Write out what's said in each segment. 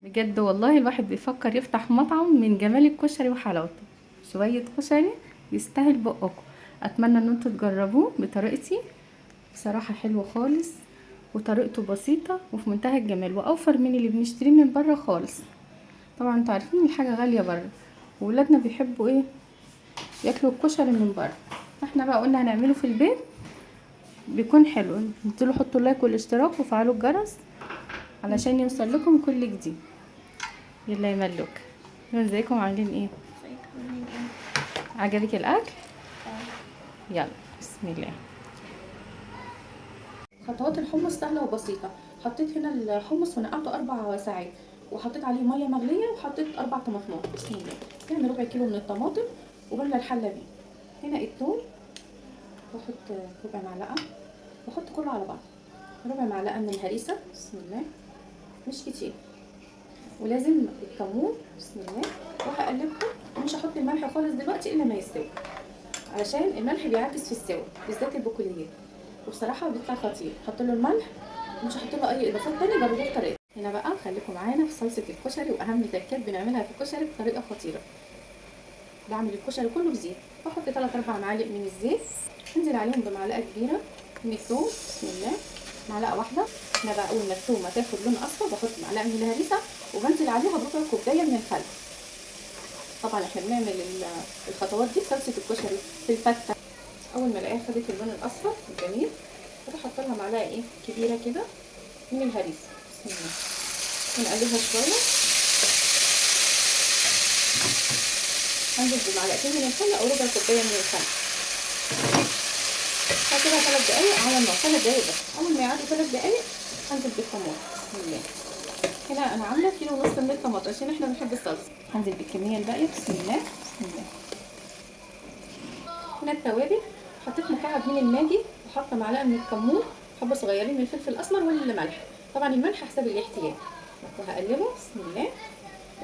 بجد والله الواحد بيفكر يفتح مطعم من جمال الكشري وحلاوته. شوية كشري يستاهل بقكم. اتمنى ان انتوا تجربوه بطريقتي، بصراحة حلو خالص وطريقته بسيطة وفي منتهى الجمال، واوفر من اللي بنشتريه من بره خالص. طبعا انتوا عارفين الحاجة غالية بره، وولادنا بيحبوا ايه؟ ياكلوا الكشري من بره، فاحنا بقى قلنا هنعمله في البيت بيكون حلو. انزلوا حطوا اللايك والاشتراك وفعلوا الجرس علشان يوصل لكم كل جديد. يلا يا ملوك، ازيكم عاملين ايه؟ ازيك عاملين ايه؟ عجبك الاكل؟ اه. يلا بسم الله. خطوات الحمص سهلة وبسيطة. حطيت هنا الحمص ونقعته 4 ساعات، وحطيت عليه مية مغليه، وحطيت 4 طماطمات. بسم الله. يعني ربع كيلو من الطماطم، وبملى الحلة بيه. هنا الثوم، بحط ربع معلقه، بحط كله على بعض. ربع معلقه من الهريسه، بسم الله، مش كتير، ولازم الكمون، بسم الله. وهقلبهم، ومش هحط الملح خالص دلوقتي الا ما يستوي، علشان الملح بيعكس في السوا بالذات البقوليات، وبصراحة بيطلع خطير. حط له الملح ومش هحط له اي اضافات تانية، جربوه بطريقتي. هنا بقى خليكم معانا في صلصه الكشري، واهم تكات بنعملها في الكشري بطريقة خطيرة. بعمل الكشري كله بزيت، بحط 3-4 معالق من الزيت، انزل عليهم بمعلقه كبيرة من الثوم، بسم الله، معلقه واحدة. هنا بقى اول ما الثومه تاخد لون اصفر بحط معلقه من الهريسه، وبنزل عليها بربع كوباية من الخل. طبعا احنا بنعمل الخطوات دي في صلصه الكشري في الفته. اول ما الاقيها خدت اللون الاصفر الجميل، بروح احط لها معلقه كبيرة كده من الهريسه، بسم الله، ونقلبها شوية. هنزل بمعلقتين من الخل او ربع كوباية من الخل. هسيبها 3 دقايق على النار، 3 دقايق بس. اول ما يعدي 3 دقايق هنزل بالطماطم، بسم الله. هنا انا عامله كيلو ونص من الطماطم عشان احنا بنحب الصلصه. هنزل بالكمية الباقية، بسم الله، بسم الله. هنا التوابل، حطيت مكعب من الماجي، وحاطه معلقه من الكمون، حبه صغيرين من الفلفل الاسمر والملح. طبعا الملح حسب الاحتياج. وهقلبه، بسم الله،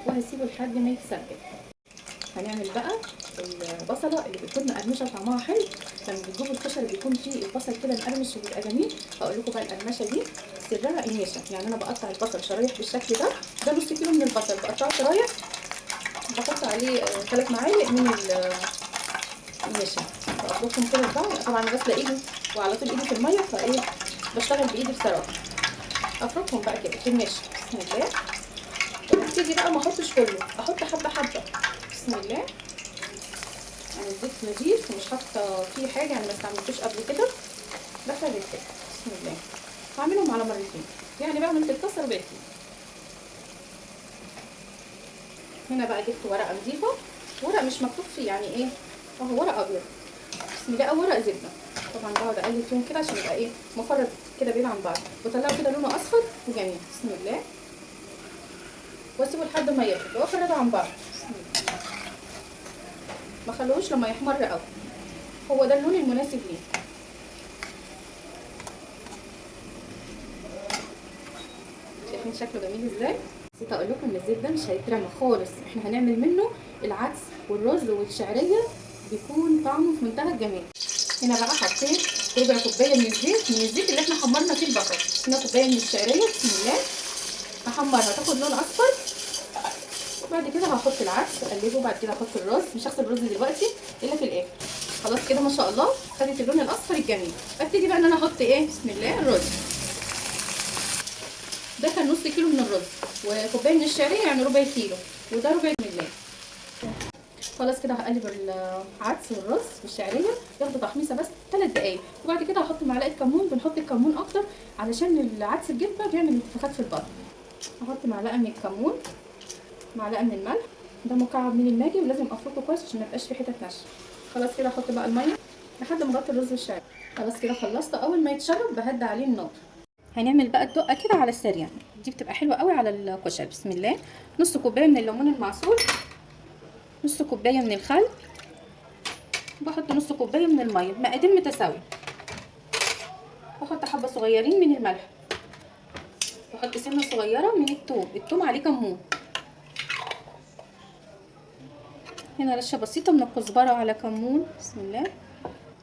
وهسيبه لحد ما يتسبك. هنعمل بقى البصله اللي بتكون مقرمشه وطعمها حلو. لما بتجيبوا الكشري بيكون فيه البصل كده مقرمش وبيبقى جميل. هقول لكم بقى القرمشه دي سرها النشا. يعني انا بقطع البصل شرايح بالشكل ده، ده نص كيلو من البصل بقطعه شرايح، بحط عليه 3 معالق من النشا، بقطعهم كده في بعض. طبعا غاسله ايدي وعلى طول ايدي في المية، فايه بشتغل بايدي بصراحة. افركهم بقى كده في النشا، بسم الله. وابتدي بقى ما احطش كله، احط حبه حبه، بسم الله. انا الزيت نضيف ومش حاطه فيه حاجة، يعني ما استعملتوش قبل كده، بفرد كده، بسم الله. هعملهم على مرتين، يعني بعمل في الطاسه ربع كيلو. هنا بقى جبت ورقة نضيفه، ورق مش مكتوب فيه يعني ايه، اهو ورق ابيض، بسم الله، او ورق زبدة. طبعا بقعد اقلب فيهم كده عشان يبقى ايه مفرد كده بعيد عن بعض، وطلعه كده لونه اصفر وجميل، بسم الله. واسيبه لحد ما يبرد وافرده عن بعض، بسم الله. ما خلوهوش لما يحمر قوي، هو ده اللون المناسب ليه. شايفين شكله جميل ازاي؟ نسيت اقول لكم ان الزيت ده مش هيترمى خالص، احنا هنعمل منه العدس والرز والشعريه، بيكون طعمه في منتهى الجمال. هنا بقى حطيت ربع كوباية من الزيت، من الزيت اللي احنا حمرنا فيه البصل. هنا كوباية من الشعرية، بسم الله، هحمرها تاخد لون اصفر. بعد كده هحط العدس، اقلبه، بعد كده هحط الرز. مش هغسل الرز دلوقتي الا في الاخر. خلاص كده ما شاء الله خدت اللون الاصفر الجميل. ابتدي بقى ان انا احط ايه، بسم الله، الرز. ده كان نص كيلو من الرز وكوبايه من الشعرية، يعني ربع كيلو، وده ربع ملي. خلاص كده هقلب العدس والرز والشعريه، ياخدوا تحميصه بس 3 دقايق. وبعد كده هحط معلقه كمون. بنحط الكمون اكتر علشان العدس الجبة بيعمل انتفاخات في البطن. هحط معلقه من الكمون، معلقه من الملح، ده مكعب من الماجي، ولازم افركه كويس عشان ما يبقاش في حتت ناشفة. خلاص كده هحط بقى المية لحد ما اغطي الرز والشعريه. خلاص كده خلصت. اول ما يتشرب بهدي عليه النار. هنعمل بقى الدقة كده على السريع، دي بتبقى حلوة قوي على الكشري. بسم الله. نص كوباية من الليمون المعصور، نص كوباية من الخل، بحط نص كوباية من المية، مقادير متساوية. بحط حبه صغيرين من الملح، بحط سنة صغيرة من الثوم، الثوم عليه كمون. هنا رشه بسيطة من الكزبره على كمون، بسم الله.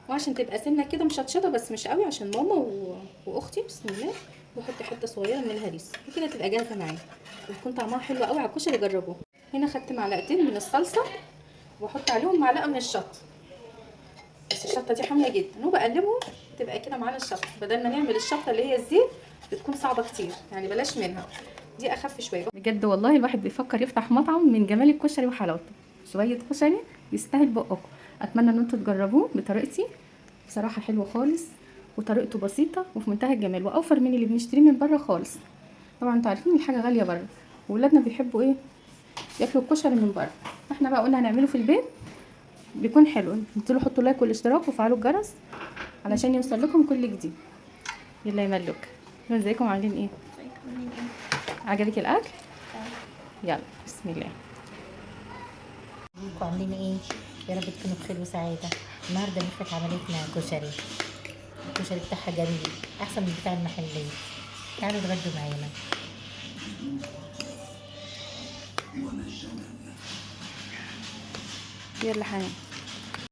وعشان تبقى سنة كده مشطشطه بس مش قوي عشان ماما واختي، بسم الله. بحط حتة صغيرة من الهريسه، وكده تبقى جاهزة معايا وتكون طعمها حلو قوي على الكشري. جربوه. هنا خدت معلقتين من الصلصه وبحط عليهم معلقه من الشطه، بس الشطه دي حامية جدا، وبقلبهم تبقى كده معانا الشطه. بدل ما نعمل الشطه اللي هي الزيت بتكون صعبة كتير، يعني بلاش منها، دي اخف شوية. بجد والله الواحد بيفكر يفتح مطعم من جمال الكشري وحلاوته. شوية كشري يستاهل بقكم. اتمنى ان انتوا تجربوه بطريقتي، بصراحة حلو خالص وطريقته بسيطة وفي منتهى الجمال، واوفر من اللي بنشتريه من بره خالص. طبعا انتوا عارفين الحاجة غالية بره، واولادنا بيحبوا ايه، ياكلوا الكشري من بره، احنا بقى قلنا هنعمله في البيت بيكون حلو. انتوا حطوا لايك والاشتراك وفعلوا الجرس علشان يوصل لكم كل جديد. يلا يا ملوك، ازيكم عاملين ايه؟ ازيكم عاملين ايه؟ عجبك الاكل؟ يلا بسم الله. ازيكم عاملين ايه؟ يا رب تكونوا بخير وسعادة. النهارده ميرفت عملتنا كشري، الكشري بتاعها جميل احسن من بتاع المحلية. تعالوا اتغدوا معانا. يلا حنان.